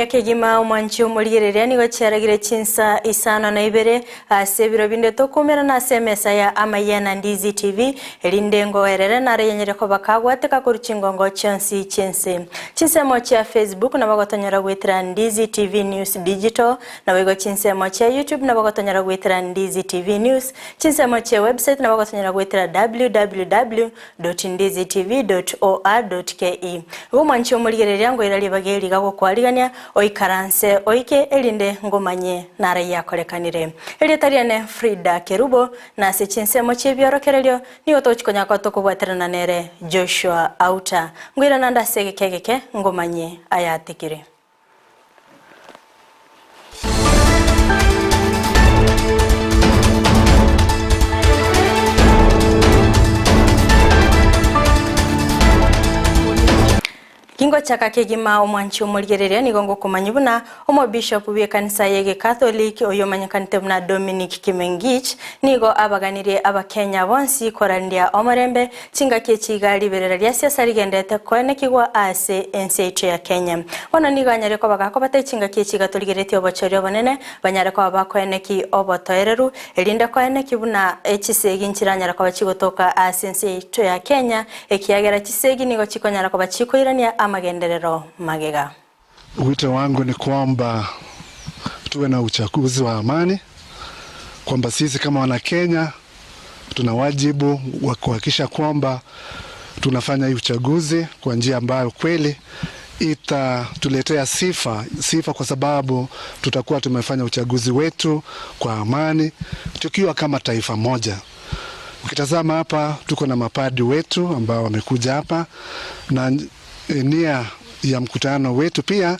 Mbiyakegima omwanchi omorigereria nigo chiaragire chinsa isano na ibere ase ebiro binde tokumera na ase emesa ya Amayena Ndizi TV erinde ngoerere nare yenyere koba kagwateka koru chingongo chionsi chinse chinsemo chia Facebook na bagotonyora gwetera Ndizi TV News Digital na wigo chinsemo chia YouTube na bagotonyora gwetera Ndizi TV News chinsemo chia website na bagotonyora gwetera www.ndizitv.or.ke. Omwanchi omorigereria ngoira bageri gagokwarigania oikaranse oike elinde ngomanye nare yakorekanire elietariane Frida Kerubo na se chinsemo chebyorokereryo nigo tochikonya ko tokobwaterana nere Joshua Auta ngwira nanda segekegeke ngomanye ayatekire. Kingo chaka kegima omwanchi omorigereria nigo ngokumanya buna omo bishop bwe kanisa yege Catholic oyo manyakanite buna Dominic Kimengich nigo abaganire abakenya bonsi korandia omorembe chingaki chigali berera lya siasa ligendete koenekigwa ase ense ya Kenya. Bono nigo anyare ko bagakobata chingaki chigatoligereti obochori obonene banyare ko bakoeneki obotoereru erinde koeneki buna echisegi nchiranyara ko bachigotoka ase ense ya Kenya ekiagera chisegi nigo chikonyara ko bachikoirania magenderero magega. Wito wangu ni kwamba tuwe na uchaguzi wa amani, kwamba sisi kama wana Kenya tuna wajibu wa kuhakikisha kwamba tunafanya hii uchaguzi kwa njia ambayo kweli itatuletea sifa kwa sababu tutakuwa tumefanya uchaguzi wetu kwa amani tukiwa kama taifa moja. Ukitazama hapa tuko na mapadi wetu ambao wamekuja hapa, na nia ya mkutano wetu pia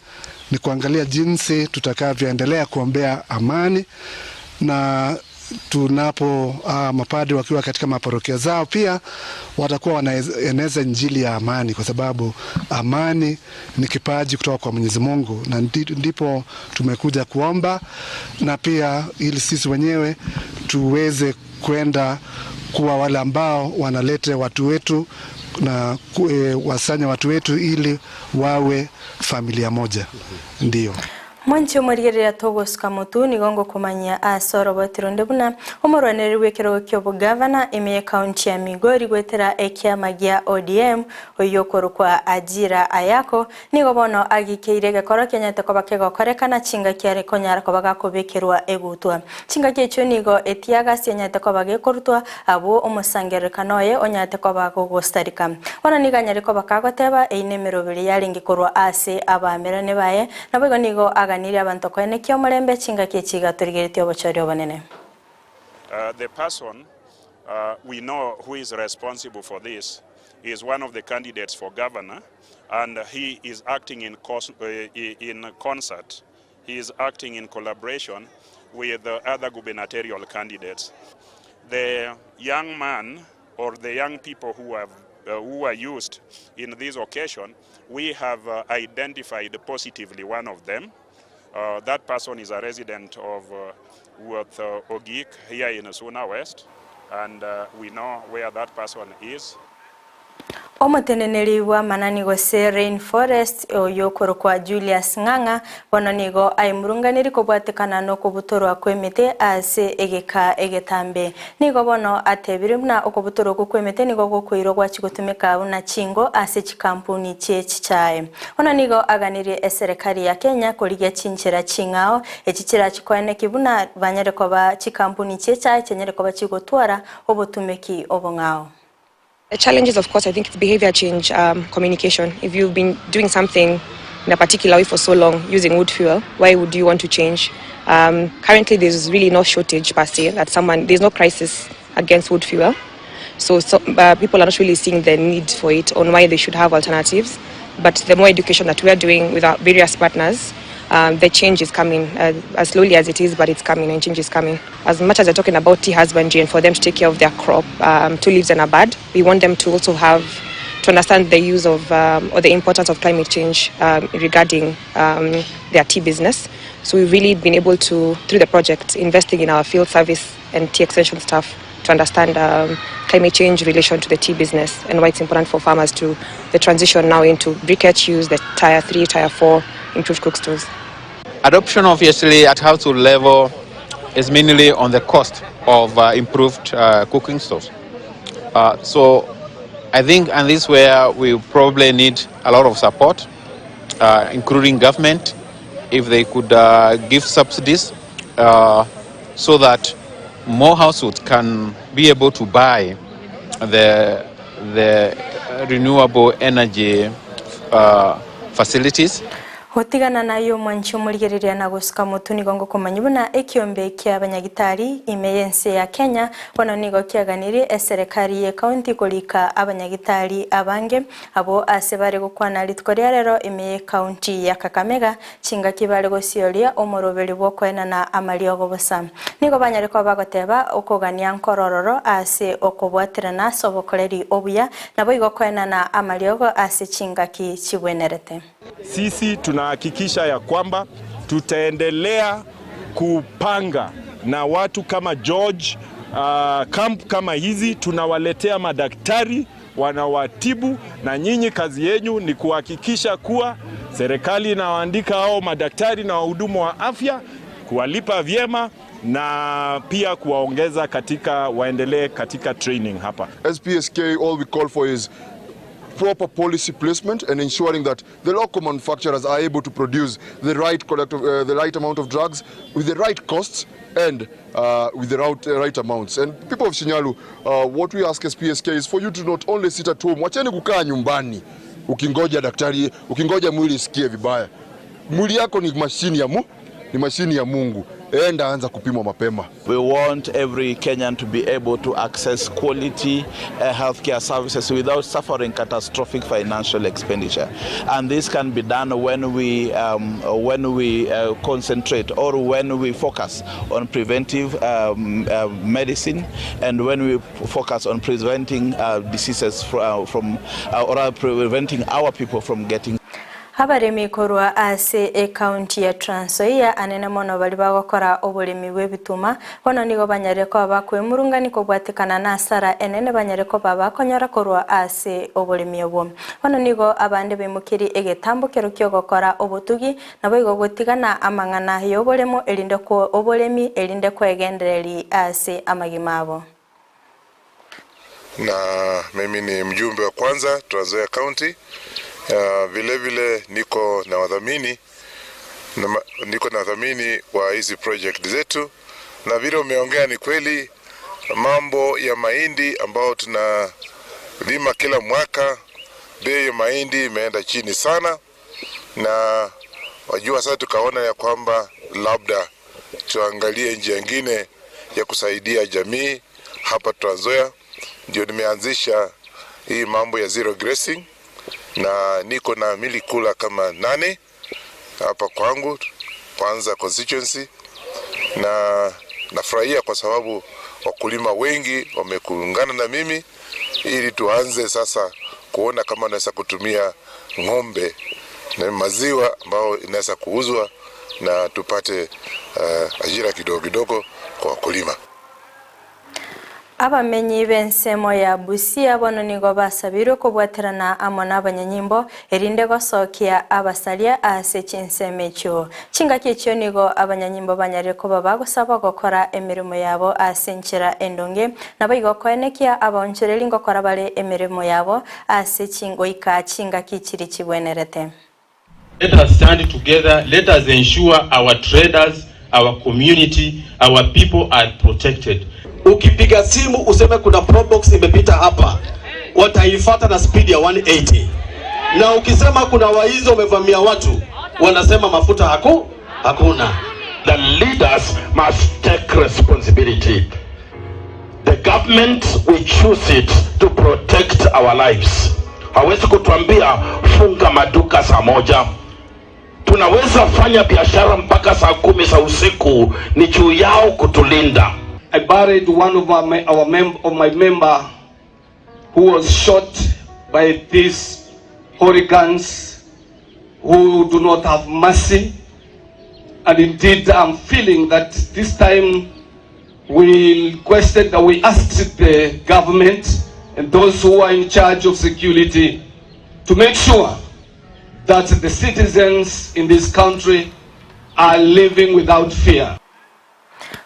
ni kuangalia jinsi tutakavyoendelea kuombea amani, na tunapo mapadri wakiwa katika maparokia zao pia watakuwa wanaeneza injili ya amani, kwa sababu amani ni kipaji kutoka kwa Mwenyezi Mungu, na ndipo tumekuja kuomba, na pia ili sisi wenyewe tuweze kwenda kuwa wale ambao wanalete watu wetu na wasanya watu wetu ili wawe familia moja. Ndiyo. Mwanchi omorigereria togosuka mutu nigongo kumanya asoro botironde buna omorwaneri wekero kyo governor ime county ya Migori gwetera ekiama gia ODM oyokoro kwa Ajira Ayako nigo bono agikeire gekoro kenyete koba kegokorekana chinga kiare konyara koba gakobekerwa egutwa chinga kyecho nigo etiaga senyete koba gekorutwa abo omusangerekano oye onyate koba gogostarika bono niganyare koba kagoteba eine merobiri yaringi korwa ase abamerane baye nabo nigo aganiri abantu koeneki omorembe chinga kichiga turigereti obochori obonene. The person we know who is responsible for this is one of the candidates for governor, and he is acting in concert. He is acting in collaboration with the other gubernatorial candidates. The young man or the young people who have who are used in this occasion, we have identified positively one of them. That person is a resident of Ogik here in Suna West, and we know where that person is. Omoteneneri wa manani gose Rainforest oyokoro kwa Julius Ng'ang'a bono nigo aimurunganiri kobwatekana no kobutorwa kwemete ase egeka egetambe nigo bono atebire buna okobutorwa kwemete nigo gokoirwa gwachigotumeka buna chingo ase chikampuni chie chichae. Bono nigo aganirie eserikali ya Kenya korigia chinchera ching'ao echichira chikoeneki buna banyare koba chikampuni chiechae chenyere koba chigotwara obotumeki obong'ao. The challenges, of course, I think it's behavior change, communication. If you've been doing something in a particular way for so long using wood fuel, why would you want to change? Currently, there's really no shortage per se. That someone, there's no crisis against wood fuel. So people are not really seeing the need for it on why they should have alternatives. But the more education that we are doing with our various partners, the change is coming, as slowly as it is, but it's coming, and change is coming. As much as they're talking about tea husbandry and for them to take care of their crop, 2 leaves and a bud, we want them to also have to understand the use of or the importance of climate change regarding their tea business. So we've really been able to, through the project, investing in our field service and tea extension staff to understand climate change in relation to the tea business and why it's important for farmers to the transition now into briquette use, the tier 3, tier 4, improved cook stoves. Adoption obviously at household level is mainly on the cost of improved cooking stoves. So I think, and this is where we probably need a lot of support, including government, if they could give subsidies so that more households can be able to buy the renewable energy facilities. Hotigana nayo mwanchi omurigereria na gosuka motu nigo ngokomanya buna ekiombe kia abanyagitari ime yense ya Kenya bono nigo kiaganirie eserekari ye county kolika abanyagitari abange abo ase bare gokwana rituko ria rero ime ye county ya Kakamega chingaki bare gosioria omoroberi bwokoenana amariogo bosa nigo banyareko bagoteba okogania nkorororo ase okobwaterana ase obokoreri obuya nabo igo koenana amariogo ase chingaki chibwenerete. Sisi tunahakikisha ya kwamba tutaendelea kupanga na watu kama George, camp kama hizi tunawaletea madaktari wanawatibu, na nyinyi kazi yenyu ni kuhakikisha kuwa serikali inawaandika hao madaktari na wahudumu wa afya, kuwalipa vyema na pia kuwaongeza katika waendelee katika training hapa. As PSK, all we call for is proper policy placement and ensuring that the local manufacturers are able to produce the right amount of drugs with the right costs and with the right amounts. And people of Shinyalu, what we ask as PSK is for you to not only sit at home, wacheni kukaa nyumbani ukingoja daktari, ukingoja mwili isikie vibaya. Mwili yako ni mashini ya ni mashini ya Mungu. Enda anza kupimwa mapema. We want every Kenyan to be able to access quality healthcare services without suffering catastrophic financial expenditure. And this can be done when we concentrate or when we focus on preventive medicine, and when we focus on preventing diseases from or preventing our people from getting. Abaremi korwa ase ekaunti ya Trans Nzoia anene mono bari bagokora oboremi bw'ebituma bono nigo banyare koba bakwemurungani kobwatekana na asara enene banyare koba bakonyora korwa ase oboremi obwo. Bono nigo abande bemukiri egetambo kero kiogokora obotugi nabo igo gotigana amang'ana y'oboremo erinde ko oboremi erinde kwegendereri ase amagima abo. Na mimi ni mjumbe wa kwanza Trans Nzoia County. Vile vile niko na wadhamini wa hizi project zetu, na vile umeongea ni kweli, mambo ya mahindi ambao tunalima kila mwaka, bei ya mahindi imeenda chini sana, na wajua sasa tukaona ya kwamba labda tuangalie njia nyingine ya kusaidia jamii hapa Trans Nzoia. Ndio nimeanzisha hii mambo ya zero grazing, na niko na milling cooler kama 8 hapa kwangu Kwanza constituency, na nafurahia kwa sababu wakulima wengi wamekuungana na mimi ili tuanze sasa kuona kama naweza kutumia ng'ombe na maziwa ambao inaweza kuuzwa na tupate ajira kidogo kidogo kwa wakulima. Abamenyi b'ensemo ya Busia bono nigo basabirwe kobwaterana amo n'abanyanyimbo erinde gosokia abasalia ase chinsemo ekyo. Chingaki ekyo nigo abanyanyimbo banyarire koba bagosaba gokora emirimo yabo ase enchera endonge nabo igo koenekia abaonchereri ngokora bare emirimo yabo ase chingoika chingaki chiri chibwenerete. Let us stand together. Let us ensure our traders, our community, our people are protected. Ukipiga simu useme kuna Probox imepita hapa, wataifuata na speed ya 180. Na ukisema kuna waizi wamevamia watu, wanasema mafuta hakuna. The leaders must take responsibility. The government, we choose it to protect our lives. Hawezi kutuambia funga maduka saa 1. Tunaweza fanya biashara mpaka saa 10 za usiku, ni juu yao kutulinda. I buried one of my member who was shot by these hooligans who do not have mercy. And indeed, I'm feeling that this time we requested that we asked the government and those who are in charge of security to make sure that the citizens in this country are living without fear.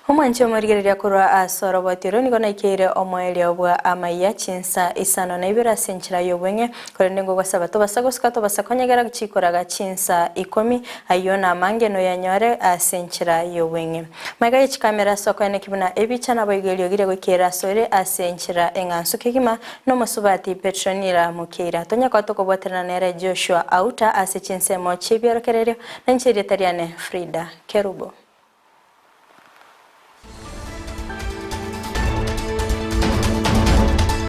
Omwanchi omorigereria korwa ase oroboti nigo naikeire omoerio bwa amaiya chinsa 52 ase enchera y'obweng'e korende ngogosaba tobasa gosuka tobasa konyegera chikoraga chinsa 10 ayo na amange no yanyore ase enchera y'obweng'e maiga y'echikamera ase okoene kibuna ebicha nabo igerio gire goikera asore ase enchera eng'ansu kegima n'omosubati Petronila Mukeira tonyaka tokobwaterana nere Joshua Auta ase chinsemo chi'ebiorokererio na enchera etariane Frida Kerubo.